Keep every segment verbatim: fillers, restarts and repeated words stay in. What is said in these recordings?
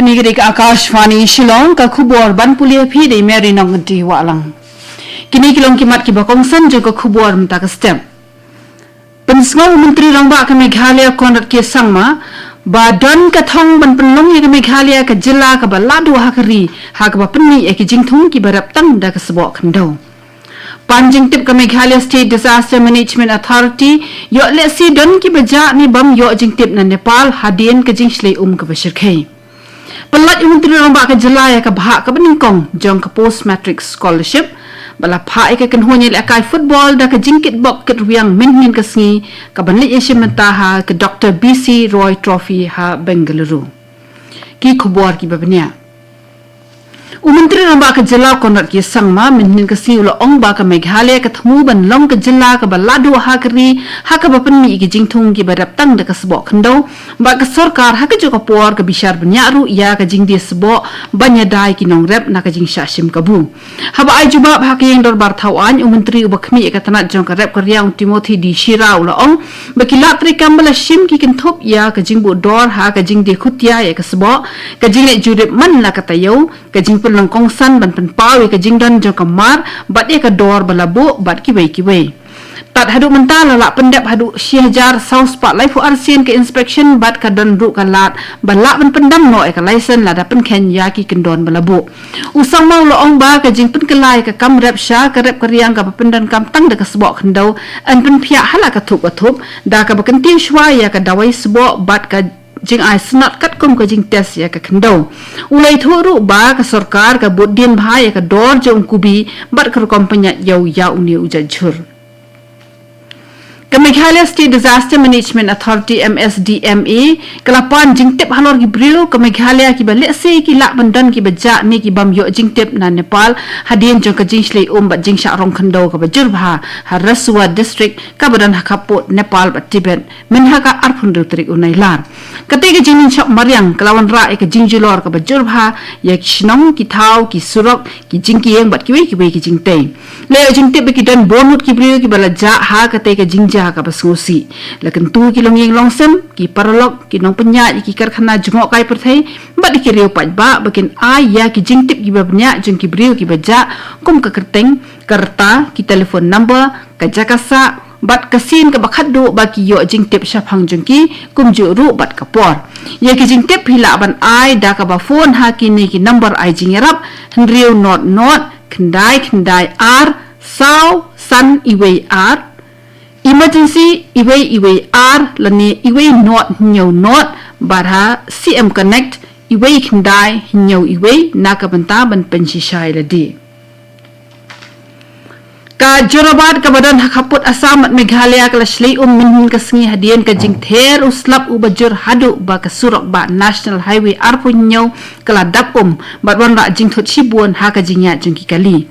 Kane ka dei ka Akashvani Shillong, ka khubor ban pule ïa phi da i Mary Nongkynti Wahlang. Kine ki long ki mat kiba kongsan jong ka khubor mynta ka step. Pynsngew u Myntri Rangbah ka Meghalaya Conrad K Sangma ba don ka thong ban pynlong ïa ka Meghalaya ka jylla kaba lah duh ha ka ri, ha kaba pynmih ïa ki jingthung kiba rep tang da ka sboh khyndew. Pan jingtip ka Meghalaya State Disaster Management Authority, ïoh lehse don kiba jah ne bym ïoh jingtip na Nepal hadien ka jingshlei um kaba shyrkhei. Pynlait u Myntri Rangbah ka jylla ïa ka bhah kaba nyngkong jong ka Post Matric Scholarship, ba la phah ïa ka kynhun ïalehkai football da ka jingkitbok kitrwiang mynhynnin ka sngi, kaban leit ïashim bynta ha ka Doctor B C Roy Trophy ha Bengaluru. Ki khubor kiba bniah. U Myntri Rangbah ka jylla Conrad K Sangma mynhynnin ka sngi u la ong ba ka Meghalaya ka thmu ban long ka jylla kaba lah duh ha ka ri, ha kaba pynmih ïa ki jingthung kiba rep tang da ka sboh khyndew, bad ka sorkar ha kajuh ka por ka bishar bniah ruh ïa ka jingdie sboh ban ïada ïa ki nongrep na ka jingshah shim kabu. Haba ai jubab ha ka ïing dorbar thaw aiñ, u Myntri uba khmih ïa ka tnat jong ka rep ka riang, u Timothy D Shira, u la ong ba ki lad treikam ba la shim ki kynthup ïa ka jingbuh dor ha ka jingdie khutia ïa ka sboh, ka jingleit jurip man la ka taïew, ka jingpynlong kongsan ban pynpaw ïa ka jingdon jong ka mar bad ïa ka dor ba la buh bad kiwei kiwei. Tad haduh mynta la lah pyndep haduh shi hajar saw spah laiphew ar sien ka inspection bad ka don ruh ka lad ba lah ban pyndam noh ïa ka license lada pynkheiñ ïa ki kyndon ba la buh. U Sangma u la ong ba ka jingpynkylla ïa ka kam rep sha ka rep ka riang kaba pyndonkam tang da ka sboh khyndew, yn pynphiah ha la ka thup ka thup, da kaba kyntiew shuwa ïa ka dawai sboh bad ka jingai snat katkum ka jingtest ïa ka khyndew. U la ïathuh ruh ba ka sorkar ka bud dien bha ïa ka dor jong u kubi bad ka rukom pynïaid ïew ïa une u jait jhur. Ka Meghalaya State Disaster Management Authority, M S D M A, ka la pan jingtip halor ki briew ka Meghalaya kiba lehse ki lah ban don kiba jah ne ki bym ïoh jingtip na Nepal hadien jong ka jingshlei um bad jingshah rong khyndew kaba jur bha ha Rasuwa District, kaba don ha khappud Nepal bad Tibet, mynha ka arphew hynriew tarik u Nailar. Katei ka jingmynshop mariang ka la wanrah ïa ka jingjulor kaba jur bha ïa ki shnong, ki thaw, ki surok, ki jingkieng bad kiwei kiwei ki jingtei. La ïoh jingtip ba ki don bun ngut ki briew kiba la jah ha katei ka jingjia kaba sngewsih. La kyntu ki longïing longsem, ki paralok, ki nongpynïaid ïa ki karkhana jngohkai pyrthei bad ïa ki riew paidbah ba kin ai ïa ki jingtip kiba bniah jong ki briew kiba jah, kum ka kyrteng, ka rta, ki telephone number, ka jaka sah bad ka sien kaba khatduh ba ki ïoh jingtip shaphang jong ki, kumjuh ruh bad ka por. Ïa ki jingtip phi lah ban ai da kaba phone ha kine ki number ai jingïarap: hynriew not not, khyndai khyndai ar, saw san iwei ar, emergency iwei iwei ar lane iwei not hynñiew not, bad ha C M Connect iwei khyndai hynñiew iwei na ka bynta ban pynshisha ïa lade. Ka Jorabat kaba don ha khappud Assam bad Meghalaya ka la shlei um mynhynnin ka sngi hadien ka jingther u slap uba jur haduh ba ka surok bah National Highway arphew hynñiew ka la dap um bad wanrah jingthut shibun ha ka jingïaid jong ki kali.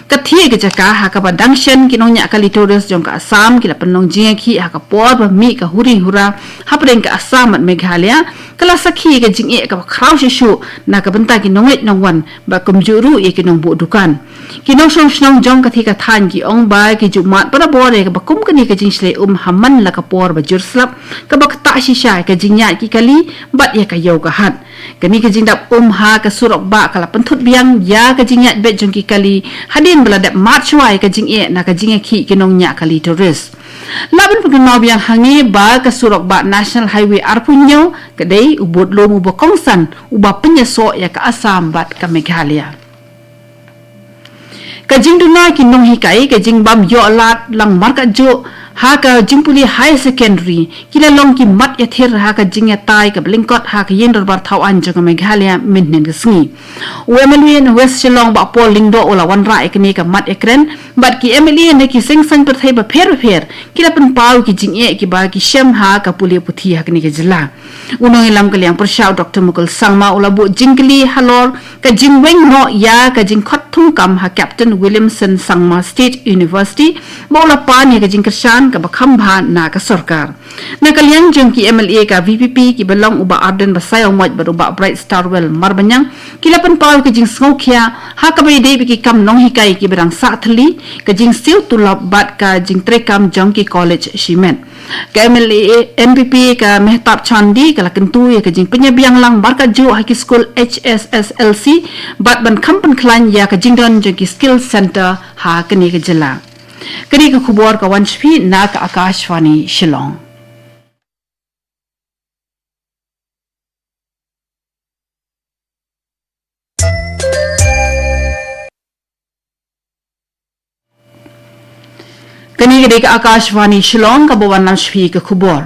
Ka thie ka jaka ha kaba dang shen ki nongñiah kali tourist jong ka Assam ki la pynlong jingïakhih ha ka por ba mih ka huri hura hapdeng ka Assam bad Meghalaya, ka la sakhi ka jingeh kaba khraw shisha na ka bynta ki nongleit nongwan bad kumjuh ruh ïa ki nongbuh dukan. Ki nongshong shnong jong ka thie ka thaiñ ki ong ba ki ju mad barabor ïa kaba kum kane ka jingshlei um ha man la ka por ba jur slap, kaba ktah shisha ïa ka jingïaid ki kali bad ïa ka ïew ka hat. Kane ka jingdap um ha ka surok bah ka la pynthut biang ïa ka jingïaid beit jong ki kali hadien ba la dep mad shuwa ïa ka jingeh na ka jingïakhih ki nongñiah kali tourist. Lah ban pynkynmaw biang hangne ba ka surok bah National Highway arphew hynñiew ka dei u budlum uba kongsan uba pynïasoh ïa ka Assam bad ka Meghalaya. Ka jingduna ki nonghikai, ka jingbam ïoh lad lang markatjuh ha ka jingpule higher secondary, ki la long ki mat ïathir ha ka jingïatai kaba lyngkot ha ka ïing dorbar thaw aiñ jong ka Meghalaya mynhynnin ka sngi. U M L A na West Shillong, Bah Paul Lyngdoh, u la wanrah ïa kane ka mat ïakren bad ki M L A na ki seng saiñ pyrthei bapher bapher, ki la pynpaw ki jingeh kiba ki shem ha ka pule puthi ha kane ka jylla. U nongïalam ka liang pyrshah, Doctor Mukul Sangma, u la buh jingkylli halor ka jingweng noh ïa ka jingkhot thungkam ha Captain Williamson Sangma State University, ba u la pan ïa ka jingkyrshan kaba kham bha na ka sorkar. Na ka liang jong ki M L A ka V P P kiba long u Bah Ardent Basaiawmoit bad u Bah Bright Starwell Marbaniang, ki la pynpaw ka jingsngewkhia ha kaba ïadei bad ki kam nonghikai kiba dang sah thylli, ka jingsiew tulop bad ka jingtreikam jong ki college shimet. Ka M L A N P P ka Mehtab Chandee ka la kyntu ïa ka jingpynïabiang lang markatjuh ha ki skul H S S L C bad ban kham pynkhlaiñ ïa ka jingdon jong ki skill center ha kane ka jylla. Kane ka khubor ka wan sha phi na ka Akashvani Shillong. Kane ka dei ka Akashvani Shillong kaba wan lam sha phi ka khubor.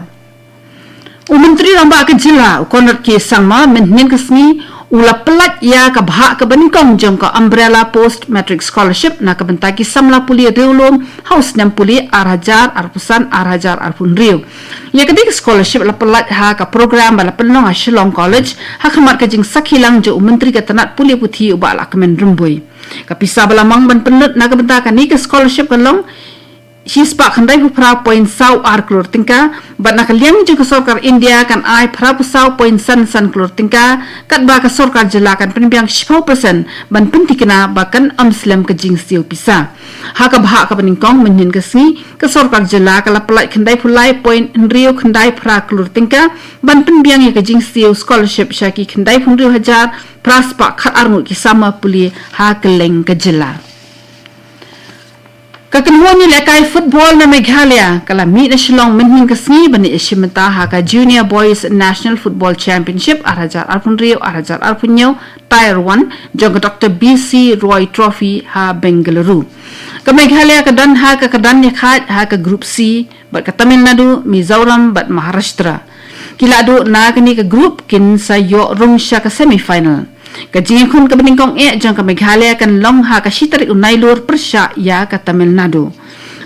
U Myntri Rangbah ka jylla u Conrad K Sangma mynhynnin ka sngi u la pyllait ïa ka bhah kaba nyngkong jong ka Umbrella Post Matric Scholarship na ka bynta ki samla pule riewlum ha u snem pule ar hajar arphew san ar hajar arphew hynriew. Ïa ka dei ka scholarship la pyllait ha ka program ba la pynlong ha Shillong College ha khmat ka jingsakhi lang jong u Myntri ka tnat pule puthi u Bah Lahkmen Rymbui. Ka pisa ba la mang ban pynlut na ka bynta kane ka scholarship ka long shispah khyndaiphew phra point saw ar klur tyngka, bad na ka liang jong ka sorkar India kan ai phraphew saw point san san klur tyngka, katba ka sorkar jylla kan pynbiang shiphew percent ban pynthikna ba kan ym slem ka jingsiew pisa. Ha ka bhah kaba nyngkong mynhynnin ka sngi, ka sorkar jylla ka la pyllait khyndaiphew lai point hynriew khyndai phra klur tyngka ban pynbiang ïa ka jingsiew scholarship sha ki khyndaiphew hynriew hajar phra spah khatar ngut ki samla pule ha kylleng ka jylla. Ka kynhun ïalehkai football na Meghalaya ka la mih na Shillong mynhynnin ka sngi ban ïashim bynta ha ka Junior Boys National Football Championship ar hajar arphew hynriew ar hajar arphew hynñiew Tier one jong ka Doctor B C Roy Trophy ha Bengaluru. Ka Meghalaya ka don ha ka kyrdan ïakhaid ha ka Group C bad ka Tamil Nadu, Mizoram bad Maharashtra. Ki la duh na kane ka group kin sa ïoh rung sha ka semi final. Ka jingïakhun kaba nyngkong eh jong ka Meghalaya kan long ha ka shi tarik u Nailur pyrshah ïa ka Tamil Nadu.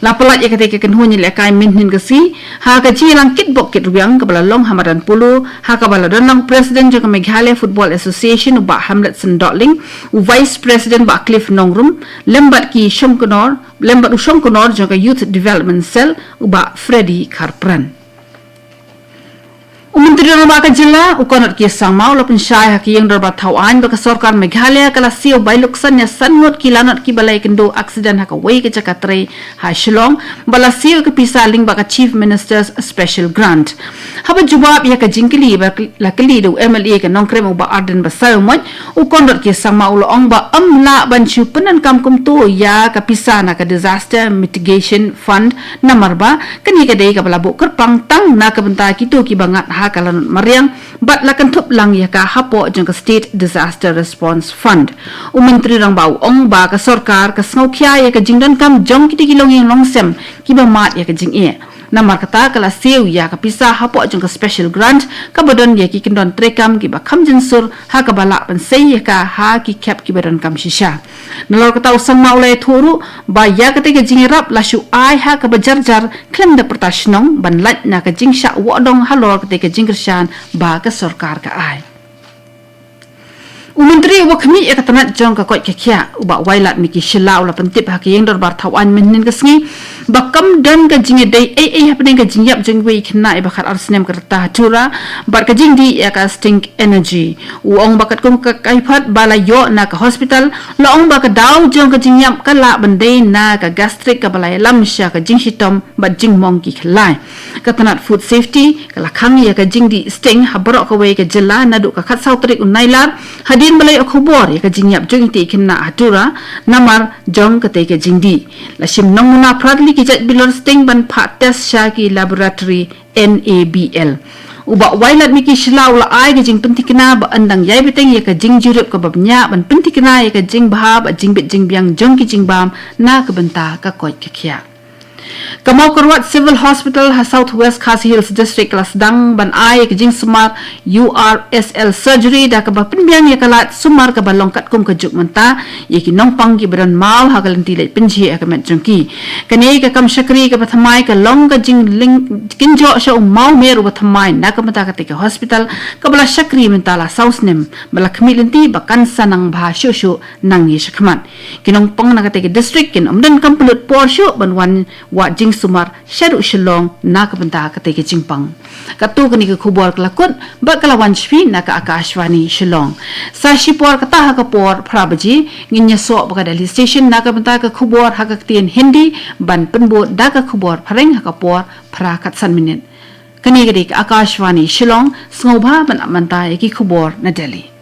La pyllait ïa katei ka kynhun ïalehkai mynhynnin ka sngi ha ka jingïalang kitbok kitrwiang kaba la long ha madan polo, ha kaba la don lang u President jong ka Meghalaya Football Association u Bah Hamletson Dohling, u Vice President Bah Cliff Nongrum, lem bad ki shongknor, lem bad u shongknor jong ka Youth Development Cell u Bah Freddy Kharpran. U Myntri Rangbah ka jylla u Conrad K Sangma u la pynshai ha ka ïing dorbar thaw aiñ ba ka sorkar Meghalaya ka la siew bai luksan ïa san ngut ki lanot kiba la ïakynduh aksiden ha kawei ka jaka trei ha Shillong, ba la siew ka pisa lyngba ka Chief Minister's Special Grant. Haba jubab ïa ka jingkylli ba la kylli da u M L A ka Nongkrem u Bah Ardent Basaiawmoit, u Conrad K Sangma u la ong ba ym lah ban shu pyndonkam kumto ïa ka pisa na ka Disaster Mitigation Fund, namar ba kane ka dei kaba la buh kyrpang tang na ka bynta kito kiba ngat ha ka lanot mariang bad la kynthup lang ïa ka hapoh jong ka State Disaster Response Fund. U Myntri Rangbah u ong ba ka sorkar ka sngewkhia ïa ka jingdonkam jong kito ki longïing longsem kiba mad ïa ka jingeh. Namar kata ka la siew ïa ka pisa hapoh jong ka special grant kaba don ïa ki kyndon treikam kiba kham jynsur ha kaba lah ban sei ïa ka ha ki khep kiba donkam shisha. Nalor kata u Sangma u la ïathuh ruh ba ïa katei ka jingïarap la shu ai ha kaba jarjar khlem da pyrta shnong ban lait na ka jingshah wad dong halor katei ka jingkyrshan ba ka sorkar ka ai. U Myntri uba khmih ïa ka tnat jong ka koit ka khiah u Bah Wailadmiki Shylla u la pyntip ha ka ïing dorbar thaw aiñ mynhynnin ka sngi ba kam don ka jingïadei ei ei hapdeng ka jingïap jong iwei i khynnah iba khatar snem ka rta ha Tura bad ka jingdih ïa ka Sting Energy. U ong ba katkum ka kaiphod ba la ïoh na ka hospital, la ong ba ka daw jong ka jingïap ka lah ban dei na ka gastric kaba la ïalam sha ka jingshitom bad jingmong ki khyllai. Ka tnat Food Safety ka la khang ïa ka jingdih Sting ha baroh kawei ka jylla naduh ka khatsaw tarik u Nailar, hadien ba la ïoh khubor ïa ka jingïap jong itei i khynnah ha Tura namar jong katei ka jingdih. La shim nongmuna phra tylli ki jait bilor Sting ban phah test sha ki laboratory N A B L. U Bah Wailadmiki Shylla u la ai ka jingpynthikna ba yn dang ïai bteng ïa ka jingjurip kaba bniah ban pynthikna ïa ka jingbha bad jingbit jingbiang jong ki jingbam na ka bynta ka koit ka khiah. Ka Mawkyrwat Civil Hospital ha South West Khasi Hills District ka la sdang ban ai ïa ka jingsumar U R S L surgery da kaba pynbiang ïa ka lad sumar kaba long katkum ka juk mynta ïa ki nongpang kiba don maw ha ka lynti leit pynjhieh ïa ka met jong ki. Kane ka kam shakri kaba thymmai ka long ka jinglyngngoh sha u mawmer uba thymmai na ka bynta katei ka hospital kaba la shakri mynta la saw snem ba la khmih lynti ba kan sa nang bha shuh shuh nang ïa shakhmat. Ki nongpang na katei ka district kin ym donkam pynlut por shuh ban wan wad jingsumar shaduh Shillong na ka bynta katei ka jingpang. Katto katne ka khubor ka la kut bad ka la wan shaphi na ka Akashvani Shillong. Sa shipor kata ha ka por phra baje ngin ïasoh bad ka Delhi Station na ka bynta ka khubor ha ka ktien Hindi ban pynbud da ka khubor phareng ha ka por phra khatsan minit. Kane ka dei ka Akashvani Shillong, sngewbha ban ap mynta ïa ki khubor na Delhi.